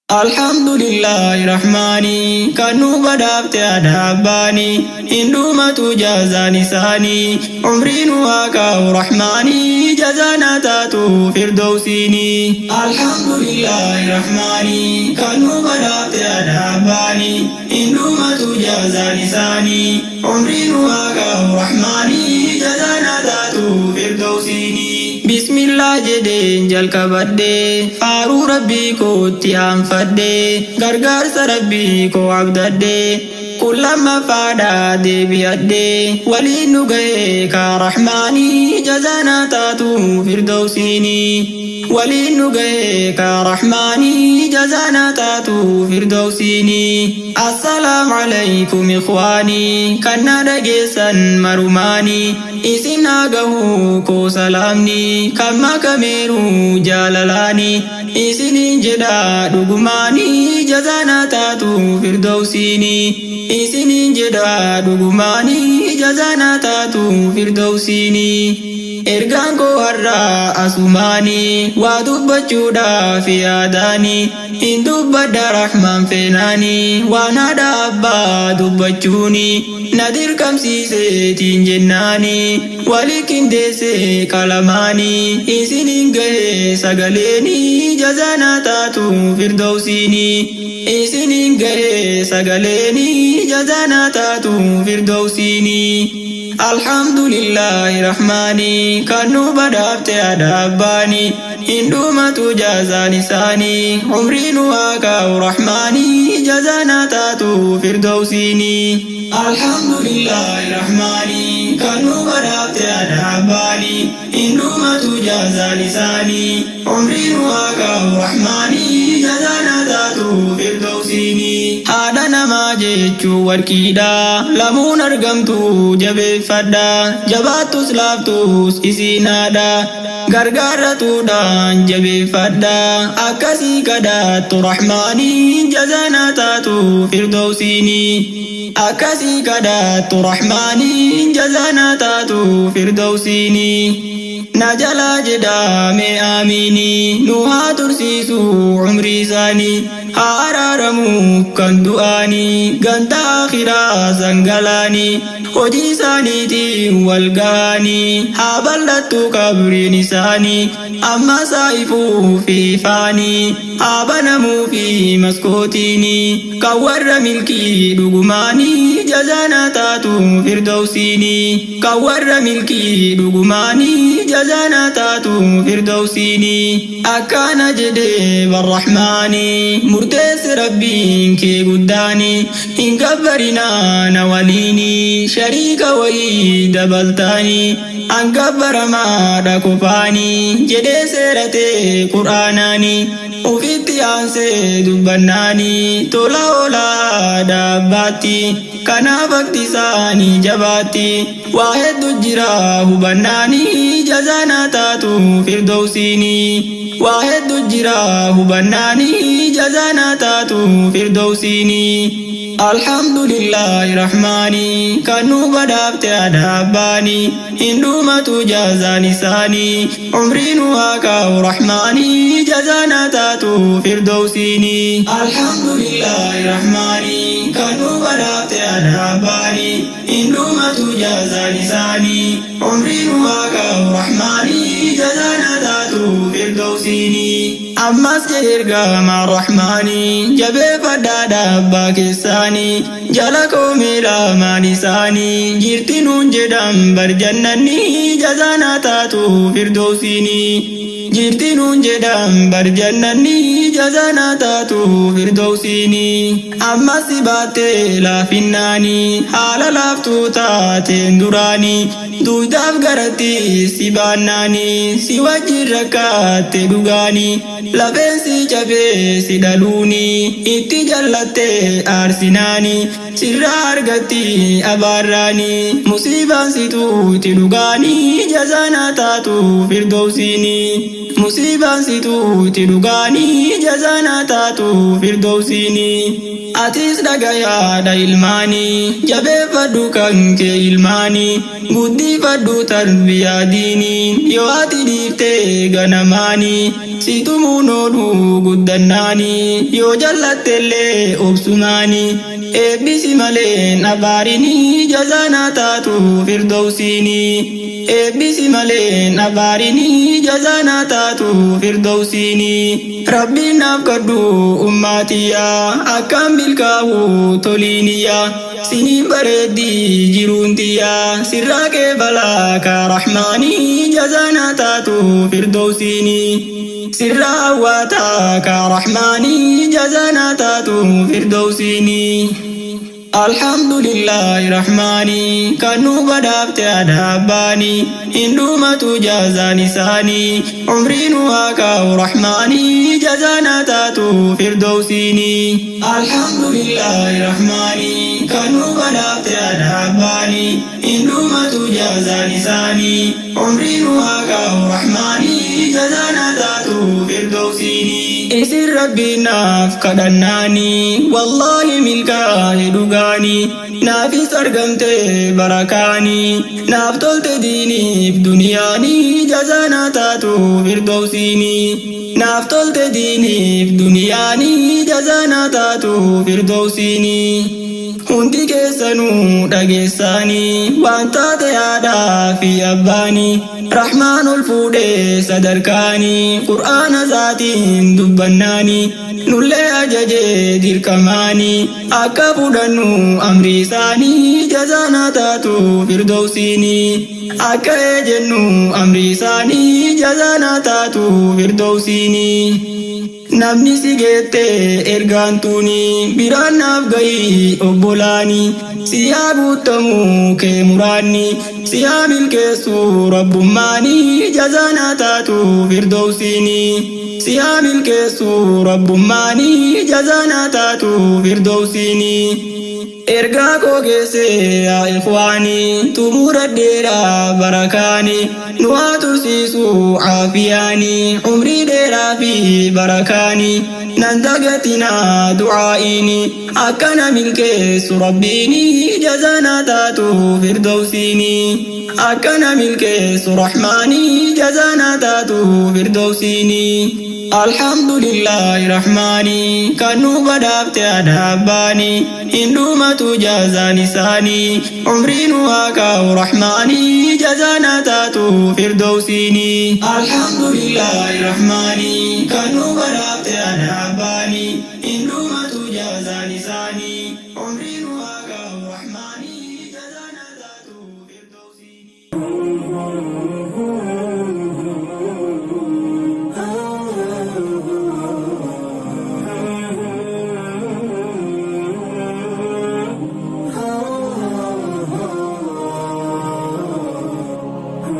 Alhamdulillahi rahmaani kan nu badhaafte haadha abbaani hin dhumatu jazaan isaanii umrii nu haa kaa'u rahmaani jazaan haa taatu firdowsiini. Alhamdulillahi rahmaani kan nu badhaafte haadha abbaani hin dhumatu jazaan isaanii umrii nu haa kaa'u rahmaani jazaan haa taatu firdowsiini. Bismillah jedheen jalqabadhe faaruu Rabbii kootti aanfadhe gargaarsa Rabbii koo abdadhe kun lammaffaadha deebi'adhe waliin nu ga'e kaa Rahmaanii jazaan haa taatu firdowsiini waliin nu ga'e kaa Rahmaanii jazaan haa taatu firdowsiini. Assalaam alaykum ikhwaanii kan na dhageessan marumaanii isin haa gahu koo salaamni kan makameeru jaalalaani isiniin jedha dhugumaanii jazaan haa taatu firdowsiini isiniin jedha dhugumaanii jazaan haa taatu firdowsiini. Ergaan koo har'aa asumaanii waa dubbachuudhaaf yaadaanii hin dubbadha rahmaan feenaanii waan haadha abbaa dubbachuuni na dirqamsiiseetiin jennaanii wali qindeesse qalamaanii isiniin gahe sagaleenii jazaan haa taatu firdowsiinii isiniin gahe sagaleenii jazaan haa taatu firdowsiinii. Alhamdulillahi rahmaanii kan nu badhaafte haadha abbaanii hin dhumatu jazaan isaanii umrii nu haa kaa'u rahmaanii jazaan haa taatu firdowsiinii. Alhamdulillahi rahmaanii kan nu badhaafte haadha abbaanii hin dhumatu jazaan isaanii umrii nu haa kaa'u rahmaanii jazaan haa taatu firdowsiinii. Haadha namaa jechuu warqiidha lamuun argamtu jabeeffadha jabaattus laaftus isiin haadha gargaarratuudhaan jabeeffadha akkasii kadhattu rahmaanii jazaan haa taatu firdowsiinii akkasii kadhattu rahmaanii jazaan haa taatu firdowsiinii. Na jalaa jedhame aamiinii nu haa tursiisu umrii isaanii haa araaramu kan du'aanii ganda akhiraa sangalaanii hojii isaaniitiin wal ga'anii haa bal'attu qabriin isaanii amma saayifuu fi faanii haa banamuu fi maskootiinii kan warra milkii dhugumaanii jazaan haa taatu firdowsiinii kan warra milkii dhugumaanii jazaan haa taatu firdowsiinii. Akkana jedhee barrahmaanii murteesse Rabbiin kee guddaanii hin gabbarinaa na waliinii shariika wayii dabaltaanii an gabbaramaadha qofaanii jedhee seeratee qur'aanaanii ufitti aansee dubbannaanii tola oolaa dhaabbaatti kanaaf akti isaanii jabaatti waa hedduu jira hubannaanii jazaan haa taatu firdowsiinii waa hedduu jira hubannaanii jazaan haa taatu firdowsiinii. Alhamdulillahi rahmaanii kan nu badhaafte haadha abbaanii hin dhumatu jazaan isaanii umrii nu haa kaa'u rahmaanii jazaan haa taatu firdowsiinii. Alhamdulillahi rahmaanii kan nu badhaafte haadha abbaanii hin dhumatu jazaan isaanii umrii nu haa kaa'u rahmaanii jazaan haa taatu firdowsiinii. Ammas jedhe ergamaan rahmaanii jabeeffadhaa abbaa keessaanii jala koomee lamaan isaanii jirti nuun jedhan bar jannanni jazaan haa taatu firdowsiinii jirti nuun jedhan bar jannanni jazaan haa taatu firdowsiinii. Ammas si baattee laafinnaanii haala laaftuu taateen duraanii duudaaf garatti si baannaanii si wajjin rakkaatte dhugaanii lafeen si cabee si dhaluunii itti jallattee aarsinaanii sirraa argatti abaarraanii musiibaan si tuuti dhugaanii jazaan haa taatu firdowsiinii musiibaan si tuuti dhugaanii jazaan haa taatu firdowsiinii. Atis dhagayaadha ilmaanii jabeeffadhu kan kee ilmaanii guddifadhu tarbiyaa diiniin yoo ati dhiiftee ganamaanii Si tumuun oolu guddannaani yoo jallattellee obsumaani eebbisi maleen abaarini jazaanaa taatu firdowsiini eebbisi maleen abaarini jazaanaa taatu firdowsiini rabbiin naaf kadhu ummaatiyyaa akkaan milkaa'u toliiniyyaa siniin bareeddii jiruun tiyyaa sirraa qeebalaa kaa rahmaanii jazaanaa taatu firdowsiini sirraa hawwaataa kaa rahmaanii jazaanaa taatu firdowsiini. Alhamdulillahi rahmaanii kan nu badhaafte adaabbaanii hin dhumatu jazaan isaanii umrii nu haa kaa'u rahmaanii jazaanaa taatu firdowsiini. Alhamdulillahi rahmaanii kan nu badhaafte adaabbaanii hin dhumatu jazaan isaanii umrii nu haa kaa'u rahmaanii jazaanaa taatu firdowsiini. Isin rabbiin naaf kadhannaanii wallaahi milkaa'e dhugaanii naafis argamte barakaanii naaf tolte diiniif duniyaanii jazaanaa taatu firdowsiinii naaf tolte diiniif duniyaanii jazaanaa taatu firdowsiinii. Hundi keessanuu dhageessaanii waan taate haadhaa fi abbaanii rahmaan ol fuudhee sadarkaanii qur'aana isaatiin dubbannaanii nullee ajajee dirqamaanii akka fudhannu amri isaanii jazaanaa taatu firdowsiinii akka eejennu amri isaanii jazaanaa taatu firdowsiinii. Namni si geette ergaan tuuni biraan naaf gahi obbolaani si haa guutamu kee muraanni si haa milkeessu rabbummaani jazaanaa taatu firdowsiini si haa milkeessu rabbummaani jazaanaa taatu firdowsiini. Ergaa koo geesse yaa ikhwaanii xumuradheera barakaanii nu haa tursiisu caafiyaanii umrii dheeraa fi barakaanii nan dagatinaa du'aa'iini akkana milkeessu rabbiini jazaanaa taatu firdowsiini akkana milkeessu rahmaanii jazaanaa taatu firdowsiini. Alhamdulillahi rahmaanii kan nu badhaafte adaabbaanii hin dhumatu jazaan isaanii umrii nu haa kaa'u rahmaanii jazaanaa taatu firdowsiini. Alhamdulillahi rahmaanii kan nu badhaafte adaabbaanii.